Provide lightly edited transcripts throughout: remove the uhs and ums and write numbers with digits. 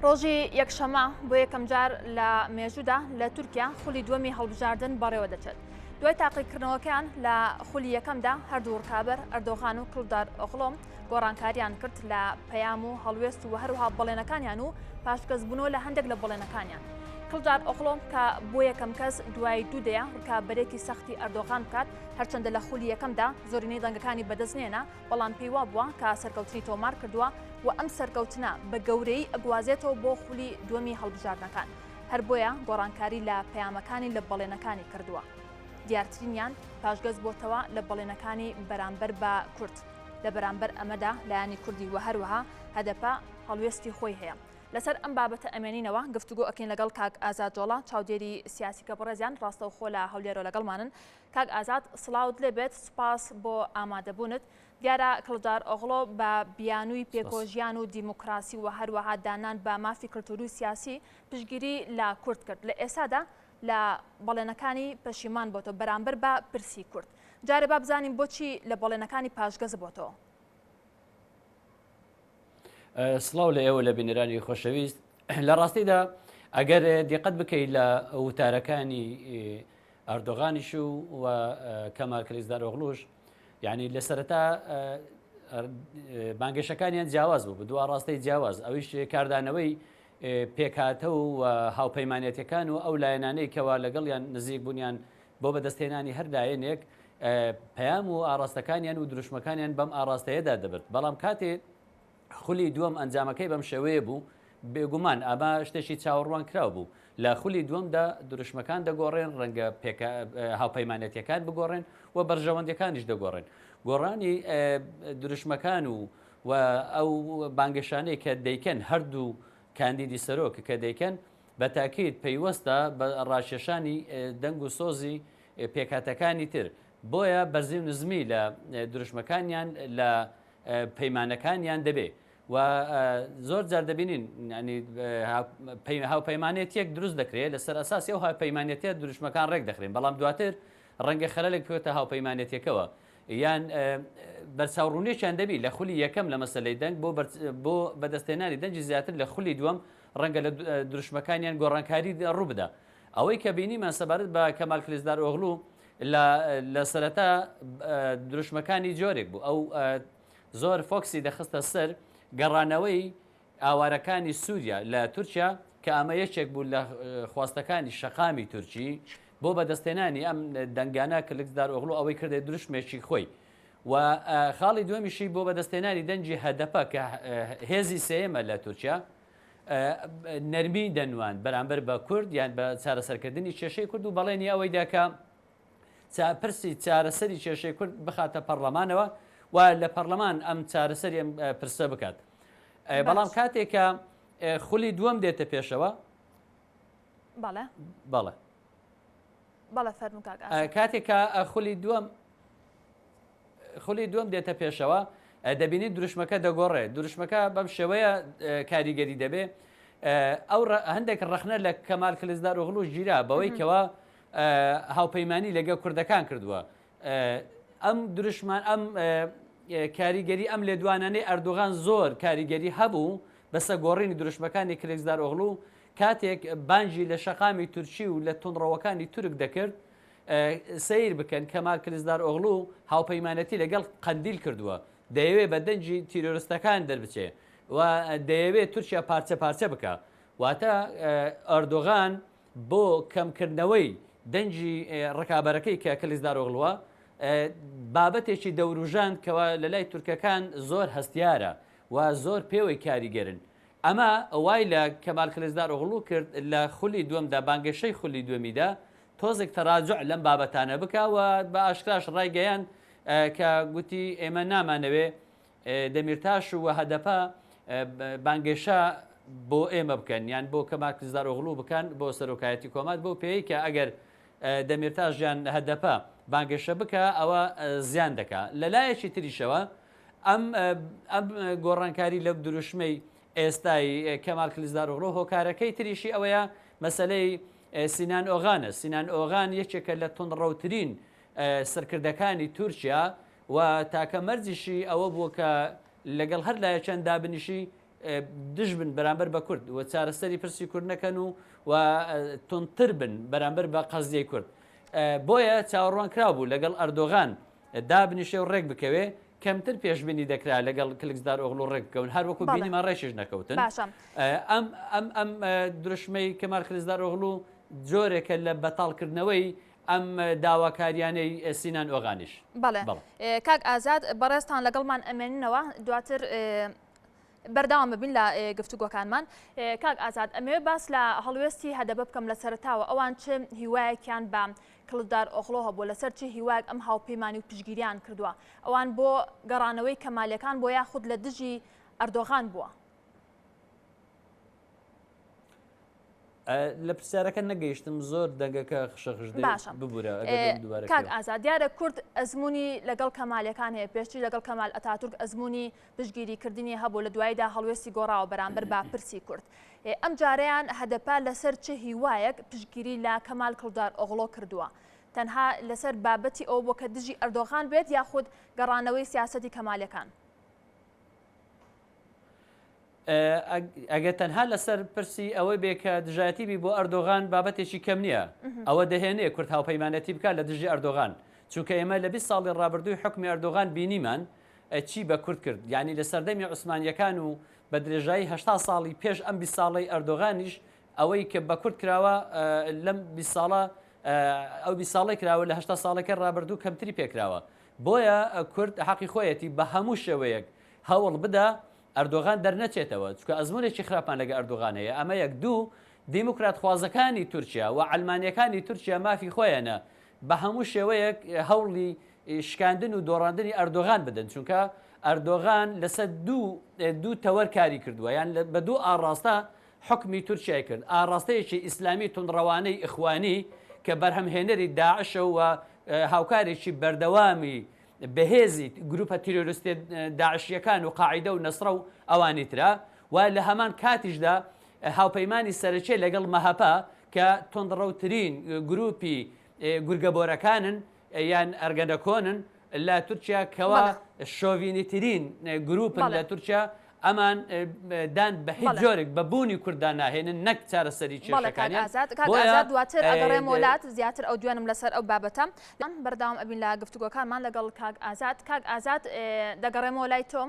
ڕۆژی یەکشەممە بۆ یەکەمجار لە مێژوودا لە تورکیا خولی دووەمی هەڵبژاردن بەڕێوە دەچێت. دوای تاقیکردنەوەکەیان لە خولی یەکەمدا هەردوو ڕکابەر ئەردۆغان و کڵدار ئۆغڵۆ گۆڕانکاریان کرد لە پەیام و هەڵوێست و هەروها بەڵێنەکانیان و پاشگەزبوونەوە لە هەندێک لە بەڵێنەکانیان. کڵدار ئۆغڵۆ کە بۆ یەکەم کەس دوای دوو دەیە ڕکابەرێکی سەختی ئەردۆغان بکات، هەرچەندە لە خولی یەکەمدا زۆرینەی دەنگەکانی بەدەست نێنا، بەڵام پێی وابووە کە سەرکەوتنی تۆمار کردووە و ئەم سەرکەوتنە بە گەورەیی ئەگوازێتەوە بۆ خولی دووەمی هەڵبژاردنەکان، هەر بۆیە گۆڕانکاری لە پەیامەکانی لە بەڵێنەکانی کردووە. دیارترینیان پاشگەز بۆتەوە لە بەڵێنەکانی بەرامبەر بە کورد. لە بەرامبەر ئەمەدا لایەنی کوردی و هەروەها هەدەپە هەڵوێستی خۆی هەیە. لەسەر ئەم بابەتە ئەمێنینەوە گفتوگۆ ئەکەین لەگەڵ کاک ئازاد جۆڵا چاودێری سیاسی کە بەڕێزیان ڕاستەوخۆ لە هەولێرەوە لەگەڵمانن. کاک ئازاد سڵاوت لێبێت سوپاس بۆ ئامادەبوونت. دیارە کڵجار ئۆغڵۆ بە بیانووی پێکۆژیان و دیموکراسی و هەروەها دانان بە مافی کلتوری و سیاسی پشتگیری لە کورد کرد لە ئێستادا لە بەڵێنەکانی پەشیمان بۆتەوە بەرامبەر بە پرسی کورد. جارێ با بزانین بۆچی لە بەڵێنەکانی پاشگەز بۆتەوە؟ سڵاو لە ئێوە لە بینەرانی خۆشەویست لە ڕاستیدا ئەگەر دیقەت بکەیت لە وتارەکانی ئەردۆغانیش و و کەمال کلیچدارئۆغڵوش یعنی لە سەرەتا بانگێشەکانیان جیاواز بوو دوو ئاڕاستەی جیاواز ئەویش کاردانەوەی پێکهاتە و هاوپەیمانەتەکان و ئەو لایەنانەی کەوا لەگەڵیان نزیک بوونیان بۆ بەدەستهێنانی هەر لایەنێک پەیام و ئاڕاستەکانیان و دروشمەکانیان بەم ئاڕاستەیەدا دەبرد بەڵام کاتێ خولی دووەم ئەنجامەکەی بەم شێوەیە بوو، بێگومان ئەمە شتێکی چاوەڕوانکراو بوو، لە خولی دووەمدا دروشمەکان دەگۆڕێن، ڕەنگە هاوپەیمانێتییەکان بگۆڕێن و بەرژەوەندییەکانیش دەگۆڕێن. گۆڕانی دروشمەکان و و ئەو بانگەشانەی کە دەیکەن هەردوو کاندیدی سەرۆک کە دەیکەن بە تاکید پەیوەستە بە ڕاکێشانی دەنگ و سۆزی پێکهاتەکانی تر، بۆیە بەرزی و نزمی لە دروشمەکانیان لە پەیمانەکانیان دەبێ و زۆر جار دەبینین هاوپەیمانێتیەک دروست دەکرێت لەسەر ئەساسی ئەو هاوپەیمانێتیە دروشمەکان ڕێک دەخرێن بەڵام دواتر ڕەنگە خەلەلێک بکەوێتە هاوپەیمانێتیەکەوە یان بەرچاوڕوونیەکیان دەبی لە خولی یەکەم لە مەسەلەی دەنگ بۆ بۆ بەدەستهێنانی دەنگی زیاتر لە خولی دووەم ڕەنگە لە دروشمەکانیان گۆڕانکاری ڕووبدا ئەوەی کە بینیمان سەبارەت بە کەمال کلیچدار ئۆغلو لە لە سەرەتا دروشمەکانی جۆرێک بوو ئەو زۆر فۆکسی دەخستە سەر گەڕانەوەی ئاوارەکانی سووریا لە تورکیا کە ئەمە یەکێک بوو لە خواستەکانی شەقامی تورکی بۆ بەدەستێنانی ئەم دەنگانە کلکدار ئۆغلو ئەوەی کردێ دروشمێکی خۆی و خاڵی دووەمیشی بۆ بەدەستێنانی دەنگی هەدەپە کە هێزی سێیەمە لە تورکیا نەرمی دەنواند بەرامبەر بە کورد یان بە چارەسەرکردنی کێشەی کورد و بەڵێنی ئەوەی دا کە پرسی چارەسەری کێشەی کورد بخاتە پەرلەمانەوە و لە پەرلەمان ئەم چارەسەری ئەم پرسە بکات. بەڵام کاتێک کە خولی دووەم دێتە پێشەوە بەڵێ بەڵێ بەڵێ فەرموو کاک ئاسۆ. کاتێک کە خولی دووەم خولی دووەم دێتە پێشەوە دەبینیت دروشمەکە دەگۆڕێت دروشمەکە بەم شێوەیە کاریگەری دەبێ ئەو هەندێک ڕەخنە لە کەمال کلزدار ئۆغلو گیرا بەوەی کەوا هاوپەیمانی لەگە کوردەکان کردووە ئەم دروشمان ئەم کاریگەری ئەم لێدوانانەی ئەردۆغان زۆر کاریگەری هەبوو بەسە گۆڕینی دروشمەکانی کلکزدار ئۆغلو کاتێک بانگی لە شەقامی تورکی و لە توندڕەوەکانی تورک دەکرد سەیر بکەن کەمال کلیچدارئۆغڵو هاوپەیمانەتی لەگەڵ قەندیل کردووە، دەیەوێ بە دەنگی تیرۆرستەکان دەربچێ و دەیەوێ تورکیا پارچە پارچە بکا. واتە ئەردۆغان بۆ کەمکردنەوەی دەنگی ڕکابەرەکەی کە کلیچدارئۆغڵوە، بابەتێکی دەوروژاند کەوا لەلای تورکەکان زۆر هەستیارە و زۆر پێوەی کاریگەرن. ئەمە وای لە کەمال کلیچدارئۆغڵو کرد لە خولی دووەمدا، بانگەشەی خولی دووەمیدا تۆزێک تەراجوع لەم بابەتانە بکا و بە ئاشکراش ڕایگەیاند کە گوتی ئێمە نامانەوێ دەمیرتاش و هەدەپە بانگێشە بۆ ئێمە بکەن یان بۆ کەمال کلیچدارئۆغڵو بکەن بۆ سەرۆکایەتی کۆمار بەو پێیەی کە ئەگەر دەمیرتاش یان هەدەپە بانگێشە بکا ئەوە زیان دەکا لە لایەکی تریشەوە ئەم ئەم گۆڕانکاری لەم دروشمەی ئێستای کەمال کلیچدارئۆغڵو هۆکارەکەی تریشی ئەوەیە مەسەلەی سینان ئۆغانە. سینان ئۆغان یەکێکە لە توندڕەوترین سەرکردەکانی تورکیا و تاکە مەرجیشی ئەوە بووە کە لەگەڵ هەر لایەکیان دابنیشی. دژ بن بەرامبەر بە کورد و چارەسەری پرسی کورد نەکەن و و توندتر بن بەرامبەر بە قەزیەی کورد. بۆیە چاوەڕوان کراو بوو لەگەڵ ئەردۆغان دابنیشێ و ڕێک بکەوێ، کەمتر پێشبینی دەکرا لەگەڵ کلکزدار ئۆغڵو ڕێک بکەون، هەر وەکو بینیمان ڕێکیش نەکەوتن. ئەم ئەم ئەم دروشمەی کەمال کلکزدار ئۆغڵو جۆرێکە لە بەتاڵکردنەوەی ئەم داواکاریانەی سینان ئۆغانیش. بەڵێ کاک ئازاد بەڕێزتان لەگەڵمان ئەمێننەوە دواتر بەردەوام ببین لە گفتوگۆکانمان. کاک ئازاد ئەمەوێ باس لە هەڵوێستی هەدەپە بکەم لە سەرەتاوە ئەوان چ هیوایەکیان بە کڵچدار ئۆغڵۆ هەبووە لەسەر چ هیوایەک ئەم هاوپەیمانی و پشتگیریان کردووە ئەوان بۆ گەڕانەوەی کەمالیەکان بۆ یاخود لە دژی ئەردۆغان بووە؟ لە پرسیارەکە نەگەیشتم زۆر دەنگەکە خشەخش دێ باشە ببورە ئەگەر بۆم دووبارە کاک کەیەوە. ئازاد دیارە کورد ئەزموونی لەگەڵ کەمالیەکان هەیە پێشتر لەگەڵ کەمال ئەتاتورک ئەزموونی پشتگیری کردنی هەبوو لە دواییدا هەڵوێستی گۆڕاوە بەرامبەر بە پرسی کورد ئەم جارەیان هەدەپە لەسەر چ هیوایەک پشتگیری لە کەمال کڵدار ئۆغڵۆ کردووە تەنها لەسەر بابەتی ئەوە بووە کە دژی ئەردۆغان بێت یاخود گەڕانەوەی سیاسەتی کەمالیەکان؟ ئەگەر تەنها لەسەر پرسی ئەوەی بێ کە دژایەتی بی بۆ ئەردۆغان بابەتێکی کەم نییە ئەوە دەهێنێ کورد هاوپەیمانەتی بکات لە دژی ئەردۆغان چونکە ئێمە لە 20 ساڵی ڕابردووی حکومی ئەردۆغان بینیمان چی بە کورد کرد یعنی لە سەردەمی عوسمانیەکان و بە درێژایی هەشتا ساڵی پێش ئەم 20 ساڵەی ئەردۆغانیش ئەوەی کە بە کورد کراوە لەم 20 ساڵە ئەو 20 ساڵی کراوە لە هەشتا ساڵەکە ڕابردوو کەمتری پێکراوە بۆیە کورد حەقی خۆیەتی بە هەموو شێوەیەک هەوڵ بدا ئەردۆغان دەرنەچێتەوە، چونکە ئەزموونێکی خراپمان لەگە ئەردۆغان هەیە، ئەمە یەک، دوو، دیموکراتخوازەکانی تورکیا و عەلمانیەکانی تورکیا مافی خۆیانە بە هەموو شێوەیەک هەوڵی شکاندن و دۆڕاندنی ئەردۆغان بدەن، چونکە ئەردۆغان لەسەر دوو دوو تەوەر کاری کردووە، یان بە دوو ئاڕاستە حوکمی تورکیای کرد، ئاڕاستەیەکی ئیسلامی توندڕەوانەی ئیخوانی کە بەرهەمهێنەری داعشە و هاوکارێکی بەردەوامی بەهێزی گروپە تیرۆریستیە داعشیەکان و قاعیدە و نەسڕە و ئەوانی ترە و لە هەمان کاتیشدا هاوپەیمانی سەرەکیە لەگەڵ مەهەپە کە توندڕەوترین گروپی گورگەبۆرەکانن یان ئەرگەنەکۆنن لە تورکیا کەوا شۆڤینیترین گروپن لە تورکیا ئەمان دان بە هیچ جۆرێک بە بوونی کورددا ناهێنن نەک چارەسەری کێشەکانیان. کاک ئازاد دواتر ئەگەڕێمەوە لات زیاتر ئەو دوێنم لەسەر ئەو بابەتە بەردەوام ئەبین لە گفتوگۆکانمان لەگەڵ کاک ئازاد کاک ئازاد دەگەڕێمەوە لای تۆ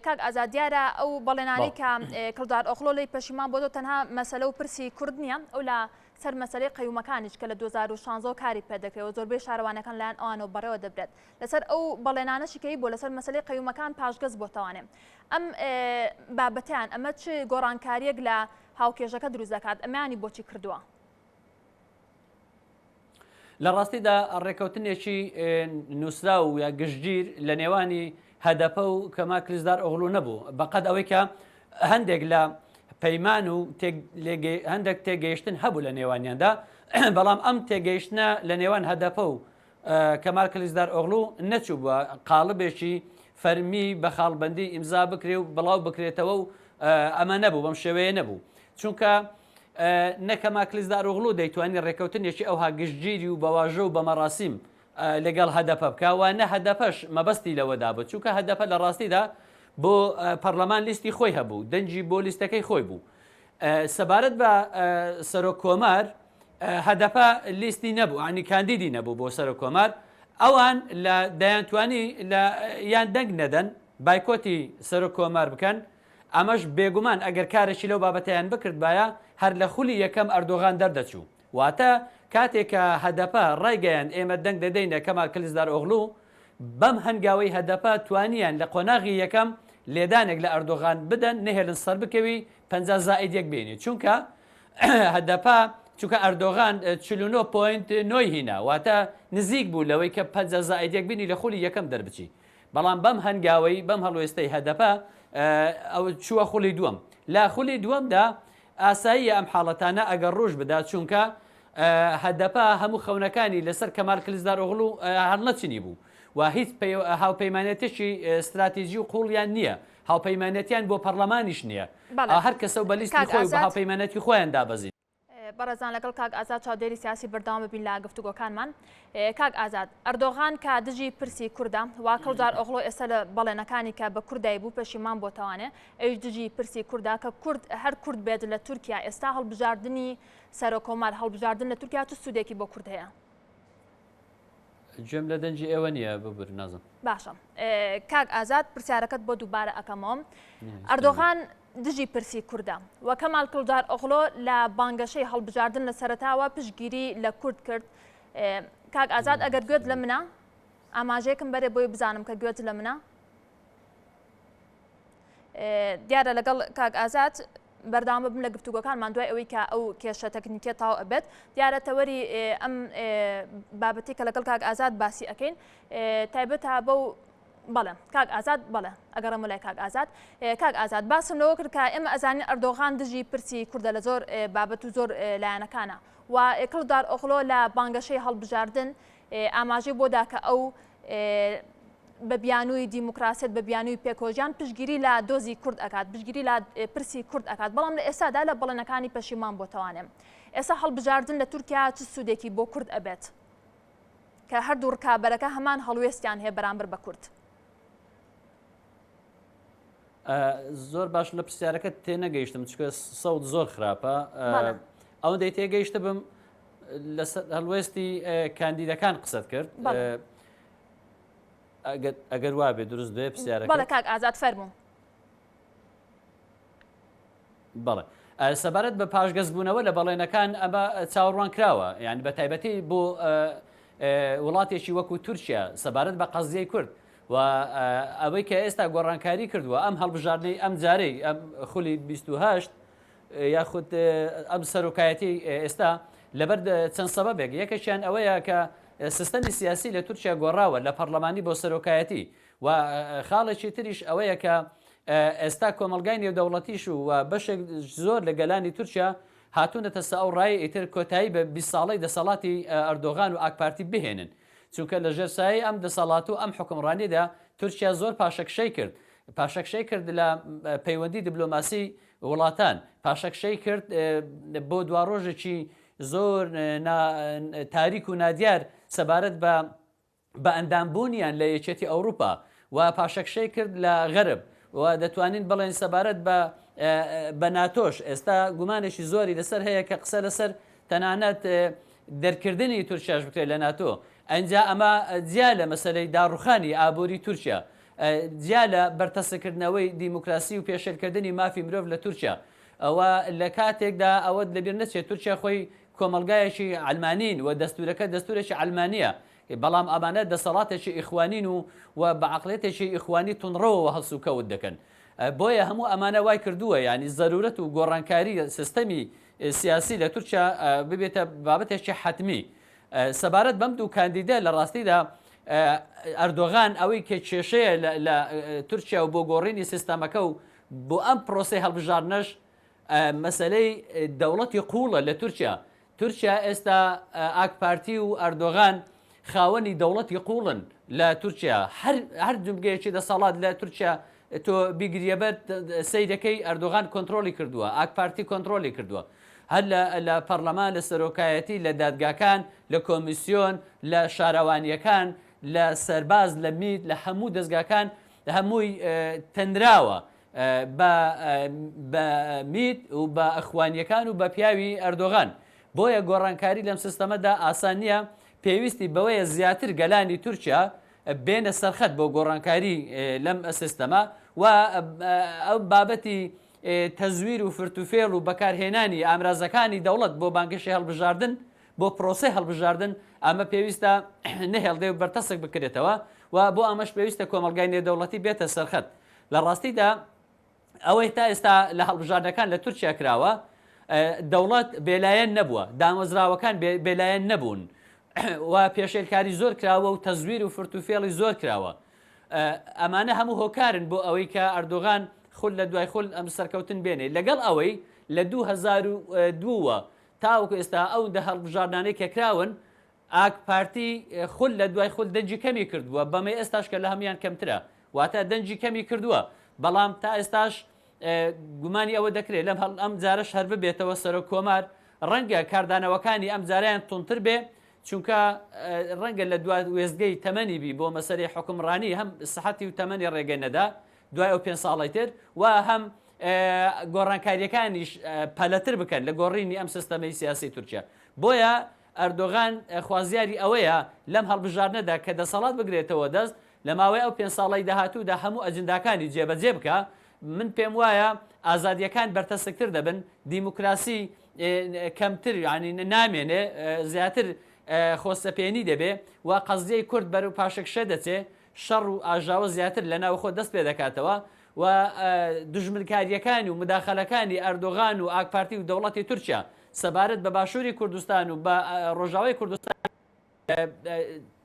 کاک ئازاد دیارە ئەو بەڵێنانەی کە کڵدار ئۆغڵۆ لێی پەشیمان بۆتەوە تەنها مەسەلە و پرسی کورد نییە ئەو لە سەر مەسەلەی قەیومەکانیش کە لە 2016 کاری پێدەکرێت و زۆربەی شارەوانەکان لایەن ئەوانەوە بەڕێوە دەبرێت لەسەر ئەو بەڵێنانەشی کە هەیبووە لەسەر مەسەلەی قەیومەکان پاشگەز بۆتەوانێ. ئەم بابەتەیان ئەمە چ گۆڕانکارییەک لە هاوکێشەکە دروست دەکات؟ ئەمەیانی بۆچی کردووە؟ لە ڕاستیدا ڕێکەوتنێکی نووسراو یا گشتگیر لە نێوانی هەدەپە و کەمال کلیچدار ئۆغلو نەبوو بەقەد ئەوەی کە هەندێک لە پەیمان و هەندێک تێگەیشتن هەبوو لە نێوانیاندا بەڵام ئەم تێگەیشتنە لە نێوان هەدەپە و کەمال کلیچدارئۆغڵو نەچووبووە قاڵبێکی فەرمی بە خاڵبەندی ئیمزا بکرێ و بڵاو بکرێتەوە و ئەمە نەبوو بەم شێوەیە نەبوو چونکە نە کەمال کلیچدارئۆغڵو دەیتوانی ڕێکەوتنێکی ئەوها گشتگیری و بەواژە و بە مەراسیم لەگەڵ هەدەپە بکە و نە هەدەپەش مەبەستی لەوەدا بوو چونکە هەدەپە لە ڕاستیدا بۆ پەرلەمان لیستی خۆی هەبوو دەنگی بۆ لیستەکەی خۆی بوو سەبارەت بە سەرۆک کۆمار هەدەپە لیستی نەبوو عنی کاندیدی نەبوو بۆ سەرۆک کۆمار ئەوان لە دەیانتوانی لە یان دەنگ نەدەن بایکۆتی سەرۆک کۆمار بکەن ئەمەش بێگومان ئەگەر کارێکی لەو بابەتیان بکردبایە هەر لە خولی یەکەم ئەردۆغان دەردەچوو واتە کاتێک کە هەدەپە ڕایگەیاند ئێمە دەنگ دەدەینە کەمال کلیچدار ئۆغلو بەم هەنگاوەی هەدەپە توانیان لە قۆناغی یەکەم لێدانێک لە ئەردۆغان بدەن نەهێلن سەربکەوی 50 زائید یەک بێنی چونکە هەدەپە چونکە ئەردۆغان 49 point نۆی هینا واتە نزیک بوو لەوەی کە 50 زائید یەک بینی لە خولی یەکەم دەربچی بەڵام بەم هەنگاوەی بەم هەڵوێستەی هەدەپە ئەو چووە خولی دووەم لە خولی دووەمدا ئاساییە ئەم حاڵەتانە ئەگەر ڕووش بدا چونکە هەدەپە هەموو خەونەکانی لەسەر کەمال کلیچدارئۆغڵو هەڵنەچنی بوو و هیچ هاوپەیمانێتێکی ستراتیجی و قوڵیان نییە هاوپەیمانێتیان بۆ پەرلەمانیش نییە هەر کەسە و بە لیستی خۆی و بە هاوپەیمانێتی خۆیان دابەزین. بەڕێزان لەگەڵ کاک ئازاد چاودێری سیاسی بەردەوام ببین لە گفتوگۆکانمان. کاک ئازاد، ئەردۆغان کە دژی پرسی کوردە، وا کڵدار ئۆغڵۆ ئێستا لە بەڵێنەکانی کە بە کورد دایبوو پەشیمان بۆتەوانێ، ئەویش دژی پرسی کوردە، کە کورد هەر کورد بێت لە تورکیا ئێستا هەڵبژاردنی سەرۆکۆمار، هەڵبژاردن لە تورکیا چ سوودێکی بۆ کورد هەیە؟ گوێم لە دەنگی ئێوە نییە ببور نازم. باشە کاک ئازاد پرسیارەکەت بۆ دووبارە ئەکەمەوە. ئەردۆغان دژی پرسی کوردە و کەمال کڵدار ئۆغلۆ لە بانگەشەی هەڵبژاردن لە سەرەتاوە پشتگیری لە کورد کرد. کاک ئازاد ئەگەر گوێت لە منە ئاماژەیەکم بەرێ بۆی بزانم کە گوێت لە منە. دیارە لەگەڵ کاک ئازاد بەردەوام ببم لە گفتوگۆکانمان دوای ئەوەی کە ئەو کێشە تەکنیکیە تاو ئەبێت دیارە تەوەری ئەم بابەتی کە لەگەڵ کاک ئازاد باسی ئەەکەین تایبەتە بەو بەڵێ کاک ئازاد بەڵێ ئەگەڕێمە لای کاک ئازاد کاک ئازاد باسم لەوە کرد کە ئێمە ئەزانین ئەردۆغان دژی پرسی کوردە لە زۆر بابەت و زۆر لایەنەکانە و کڵدار ئۆغلۆ لە بانگەشەی هەڵبژاردن ئاماژەی بۆ دا کە ئەو بە بیانووی دیموکراسیەت بە بیانووی پێکۆژیان پشتگیری لە دۆزی کورد ئەکات پشتگیری لە پرسی کورد ئەکات بەڵام لە ئێستادا لە بەڵێنەکانی پەشیمان بۆتەوانێ ئێستا هەڵبژاردن لە تورکیا چ سوودێکی بۆ کورد ئەبێت کە هەردوو ڕکابەرەکە هەمان هەڵوێستیان هەیە بەرامبەر بە کورد؟ زۆر باش لە پرسیارەکە تێنەگەیشتم چکە سەوت زۆر خراپە ئەوەندەی تێگەیشتە بم لەسەر هەڵوێستی کاندیدەکان قسەت کرد ئەگەر وابێ دروست بێ پرسیارەکە بەڵێ کاک ئازاد فەرموو. بەڵێ سەبارەت بە پاشگەزبوونەوە لە بەڵێنەکان ئەمە چاوەڕوان کراوە یعنی بە تایبەتی بۆ وڵاتێکی وەکو تورکیا سەبارەت بە قەزیەی کورد و ئەوەی کە ئێستا گۆڕانکاری کردووە ئەم هەڵبژاردنەی ئەم جارەی ئەم خولی 28 یاخود ئەم سەرۆکایەتی ئێستا لەبەر چەند سەبەبێک یەکێکیان ئەوەیە کە سیستەمی سیاسی لە تورکیا گۆڕاوە لە پەرلەمانی بۆ سەرۆکایەتی و خاڵێکی تریش ئەوەیە کە ئێستا کۆمەڵگای نێودەوڵەتیش و بەشێک زۆر لە گەلانی تورکیا هاتوونەتە سە ئەو ڕای ئیتر کۆتایی بە 20 ساڵەی دەسەڵاتی ئەردۆغان و ئاکپارتی بهێنن چونکە لە ژێر سایەی ئەم دەسەڵات و ئەم حوکمڕانیدا تورکیا زۆر پاشەکشەی کرد پاشەکشەی کرد لە پەیوەندی دیبلۆماسی وڵاتان پاشەکشەی کرد بۆ دواڕۆژێکی زۆر تاریک و نادیار سەبارەت بە بە ئەندامبوونیان لە یەکێتی ئەوروپا و پاشەکشەی کرد لە غەرب و دەتوانین بڵێن سەبارەت بە بە ناتۆش ئێستا گومانێکی زۆری لەسەر هەیە کە قسە لەسەر تەنانەت دەرکردنی تورکیاش بکرێت لە ناتۆ ئەنجا ئەمە جیا لە مەسەلەی داڕوخانی ئابووری تورکیا جیا لە بەرتەسککردنەوەی دیموکراسی و پێشێلکردنی مافی مرۆڤ لە تورکیا ئەوە لە کاتێکدا ئەوەت لەبیر نەچێت تورکیا خۆی کۆمەڵگایەکی عەلمانین و دەستورەکە دەستورێکی عەلمانیە بەڵام ئەمانە دەسەڵاتێکی ئیخوانین و و بە عەقڵیەتێکی ئیخوانی توندڕەوەوە هەڵسوکەوت دەکەن بۆیە هەموو ئەمانە وای کردووە یانی زەرورەت و گۆڕانکاری سیستەمی سیاسی لە تورکیا ببێتە بابەتێکی حەتمی سەبارەت بەم دوو کاندیدە لە ڕاستیدا ئەردۆغان ئەوەی کە کێشەیە لە تورکیا و بۆ گۆڕینی سیستەمەکە و بۆ ئەم پرۆسەی هەڵبژاردنەش مەسەلەی دەوڵەتی قوڵە لە تورکیا تورکیا ئێستا ئاک پارتی و ئەردۆغان خاوەنی دەوڵەتی قوڵن لە تورکیا هەر هەر جومگەیەکی دەسەڵات لە تورکیا تۆ بیگریەبەر سەیرەکەی ئەردۆغان کۆنترۆڵی کردووە ئاک پارتی کۆنترۆڵی کردووە هەر لە پەرلەمان لە سەرۆکایەتی لە دادگاکان لە کۆمیسیۆن لە شارەوانیەکان لە سەرباز لە میت لە هەموو دەستگاکان هەمووی تەنراوە بە بە میت و بە ئەخوانیەکان و بە پیاوی ئەردۆغان بۆیە گۆڕانکاری لەم سیستەمەدا ئاسان نییە پێویستی بەوەیە زیاتر گەلانی تورکیا بێنە سەرخەت بۆ گۆڕانکاری لەم سیستەمە و ئەو بابەتی تەزویر و فرتوفێڵ و بەکارهێنانی ئامرازەکانی دەوڵەت بۆ بانگەشەی هەڵبژاردن بۆ پرۆسەی هەڵبژاردن ئەمە پێویستە نەهێڵدێ و بەرتەسک بکرێتەوە و بۆ ئەمەش پێویستە کۆمەڵگای نێودەوڵەتی بێتە سەرخەت لە ڕاستیدا ئەوەی تا ئێستا لە هەڵبژاردنەکان لە تورکیا کراوە دەوڵەت بێلایەن نەبووە، دامەزراوەکان بێلایەن نەبوون و پێشێلکاری زۆر کراوە و تەزویر و فرتوفێڵی زۆر کراوە. ئەمانە هەموو هۆکارن بۆ ئەوەی کە ئەردۆغان خول لە دوای خول ئەم سەرکەوتن بێنێ لەگەڵ ئەوەی لە 2002 وە تاوەکو ئێستا ئەو دە هەڵبژاردنانەی کە کراون ئاک پارتی خول لە دوای خول دەنگی کەمی کردووە بەمەی ئێستاش کە لە هەموان کەمترە واتە دەنگی کەمی کردووە بەڵام تا ئێستاش گومانی ئەوە دەکرێت لەم هەڵ ئەم جارەش هەر ببێتەوە سەرۆک کۆمار. ڕەنگە کاردانەوەکانی ئەمجارەیان توندتر بێ، چونکە ڕەنگە لە دوا وێستگەی تەمەنی بی بۆ مەسەلەی حوکمڕانی هەم سحەتی و تەمەنی ڕێگەی نەدا دوای ئەو پێنج ساڵەی تر و هەم گۆڕانکاریەکانیش پەلەتر بکەن لە گۆڕینی ئەم سیستەمەی سیاسی تورکیا. بۆیە ئەردۆغان خوازیاری ئەوەیە لەم هەڵبژاردنەدا کە دەسەڵات بگرێتەوە دەست لە ماوەی ئەو پێنج ساڵەی داهاتوودا هەموو ئەجنداکانی جێبەجێ بکا. من پێم وایە ئازادییەکان بەرتەسکتر دەبن، دیموکراسی کەمتر یانی نامێنێ، زیاتر خۆسەپێنی دەبێ و قەزیەی کورد بەرەو پاشەکشە دەچێ، شەڕ و ئاژاوە زیاتر لە ناوخۆ دەست پێ دەکاتەوە و دوژمنکارییەکانی و مداخەلەکانی ئەردۆغان و ئاکپارتی و دەوڵەتی تورکیا سەبارەت بە باشووری کوردستان و بە ڕۆژاوای کوردستان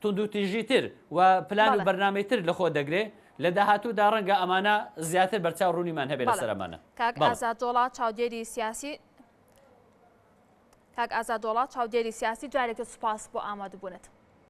توندوتیژیتر و پلان و بەرنامەی تر لەخۆ دەگرێ، لە داهاتوودا ڕەنگە ئەمانە زیاتر بەرچاو ڕوونیمان هەبێ لەسەر ئەمانە. کاک ئازاد دۆڵا چاودێری سیاسی کاک ئازاد دۆڵا چاودێری سیاسی جارێکتر سوپاس بۆ ئامادەبوونت.